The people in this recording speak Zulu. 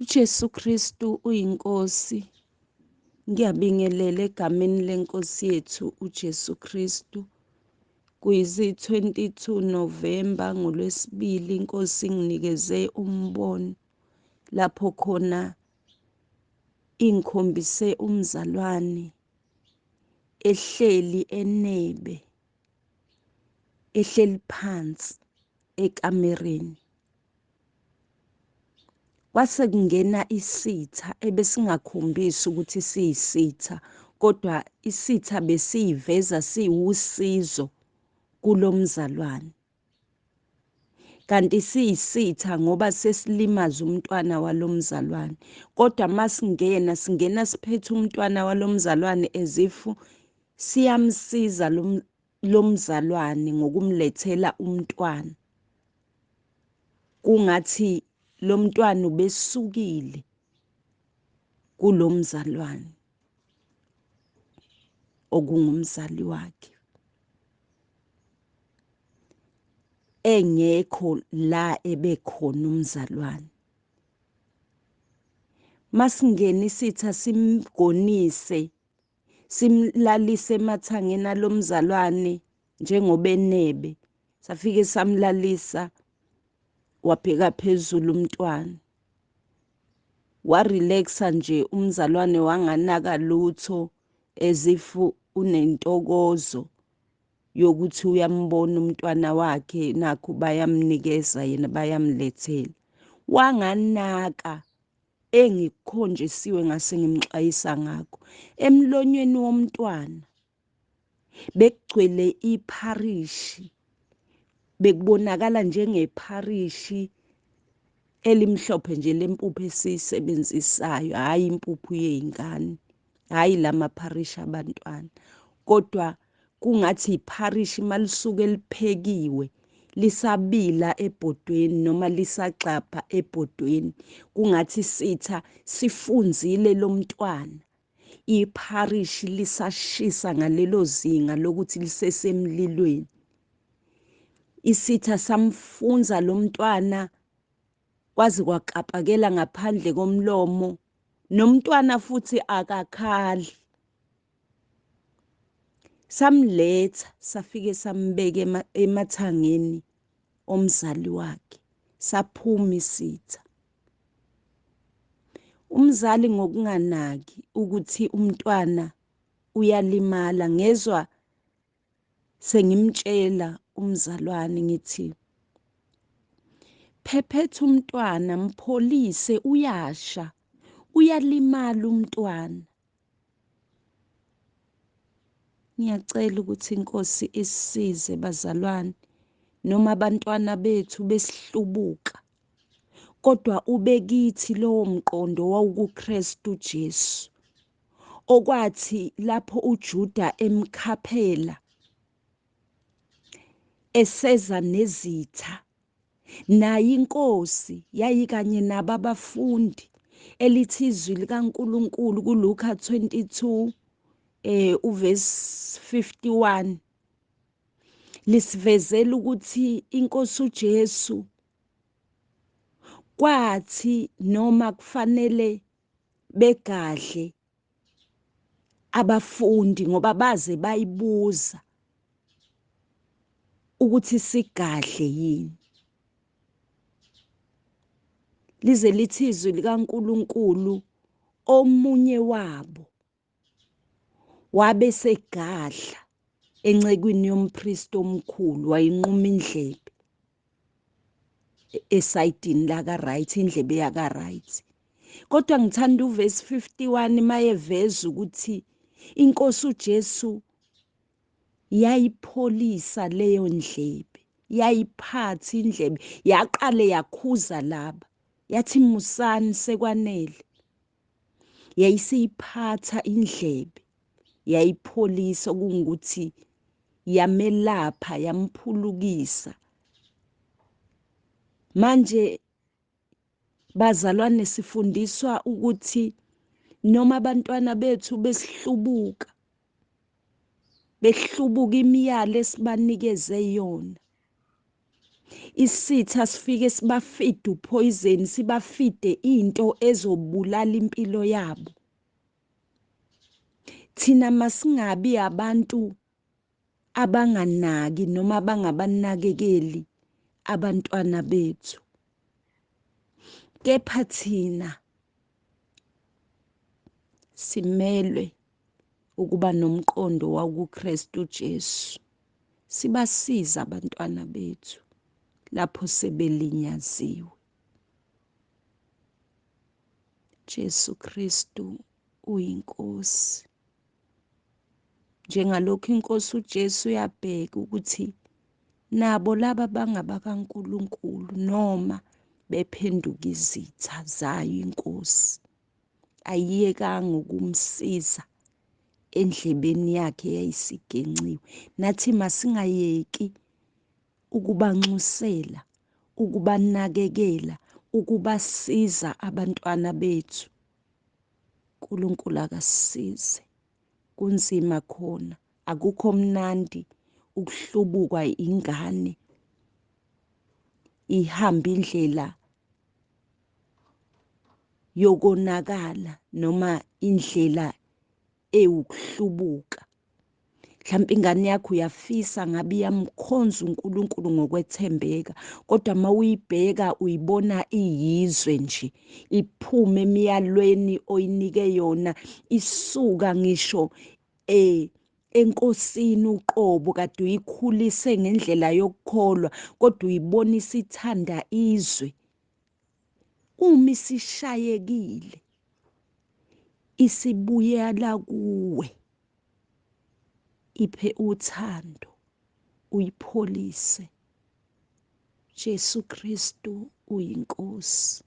UJesu Kristu uyiNkosi. Ngiyabingelela egameni leNkosi yethu uJesu Kristu. Kuyizi-22 Novemba ngoLwesibili, iNkosi inginikeze umbono lapho khona ingikhombise umzalwane ehleli enebe, ehleli phansi ekamereni. Kwase kungena isitha ebesingakhombisi ukuthi siyisitha, kodwa isitha besiyiveza siwusizo kulomzalwane. Kanti siyisitha ngoba sesilimaza umntwana walomzalwane. Kodwa masingena, singena siphethe umntwana walomzalwane as if siyamsiza lomzalwane ngokumlethela umntwana. Kungathi lo mntwana ubesukile kulomzalwane okungumzali wakhe, engekho la ebekhona umzalwane. Masingena isitha simgonise, simlalise emathangeni alomzalwane njengoba enebe. Safike samlalisa, wabheka phezulu umntwana, warelaxa nje umzalwane, wanganaka lutho, as if unentokozo yokuthi uyambona umntwana wakhe, nakho bayamnikeza yena, bayamlethela. Wanganaka engikukhonjisiwe ngase ngimxwayisa ngakho. Emlonyeni womntwana bekugcwele ipharishi, bekubonakala njengepharishi elimhlophe nje lempuphu esiyisebenzisayo, hhayi impuphu yey'ngane, hhayi lamapharishi abantwana, kodwa kungathi ipharishi malisuke liphekiwe lisabila ebhodweni noma lisagxabha ebhodweni, kungathi isitha sifunzile lomntwana, ipharishi lisashisa ngalelo zinga lokuthi lisesemlilweni. Isitha samfunza lomntwana kwaze kwakapakela ngaphandle komlomo, nomntwana futhi akakhali. Samletha safike sambeka emathangeni omzali wakhe, saphuma isitha. Umzali ngokunganaki ukuthi umntwana uyalimala, ngezwa sengimtshela umzalwane ngithi, phephetha umntwana, mpholise, uyasha, uyalimala umntwana. Ngiyacela ukuthi iNkosi isisize bazalwane, noma abantwana bethu besihlubuka, kodwa ube kithi lowo mqondo wawukuKristu Jesu, okwathi lapho uJuda emkhaphela eseza nezitha, naye iNkosi yayikanye nabo abafundi. Elithi izwi likaNkuluNkulu kuLuka 22 uverse 51 lisivezela ukuthi iNkosi uJesu kwathi noma kufanele begadle abafundi, ngoba baze bayibuza ukuthi sigadle yini, lize lithi izwi likaNkuluNkulu omunye wabo wabe segadla encekwini yompristi omkhulu, wayinquma indlebe esayidini laka right, indlebe yaka right. Kodwa ngithanda uverse 51 mayeveza ukuthi iNkosi uJesu yayipholisa leyo ndlebe, yayiphatha indlebe, yaqale yakhuza laba, yathi musani sekwanele. Yayisiyiphatha indlebe, yayipholisa, okungukuthi yamelapha, yamphulukisa. Manje bazalwane, sifundiswa ukuthi noma abantwana bethu besihlubuka, behlubuka imiyalo esibanikeze yona, Isitha sifike sibafide upoison, sibafide into ezobulala impilo yabo. Thina masingabi abantu abanganaki noma abangabanakekeli abantwana bethu, kepha thina simelwe ukuba nomqondo wakuKristu Jesu, sibasiza abantwana bethu lapho sebelinyaziwe. Jesu Kristu uyiNkosi. Njengalokhu iNkosi uJesu yabheka ukuthi nabo laba bangabakaNkulunkulu noma bephenduka izitha zayo iNkosi, ayiyekanga ukumsiza endlebeni yakhe yayisigenciwe. Nathi masingayeki ukubanxusela, ukubanakekela, ukubasiza abantwana bethu. uNkulunkulu akasisize. Kunzima khona, akukho mnandi ukuhlubukwa ingane ihamba indlela yokonakala noma indlela ewukuhlubuka. Mhlawumbe ingane yakho uyafisa ngabe iyamkhonza uNkulunkulu ngokwethembeka, kodwa uma uyibheka uyibona iyizwe nje, iphume emiyalweni oyinike yona, isuka ngisho enkosini uqobo kade uyikhulise ngendlela yokukholwa, kodwa uyibona isithanda izwe. Uma isishayekile isibuyela kuwe, iphe uthando, uyipholise. Jesu Kristu uyiNkosi.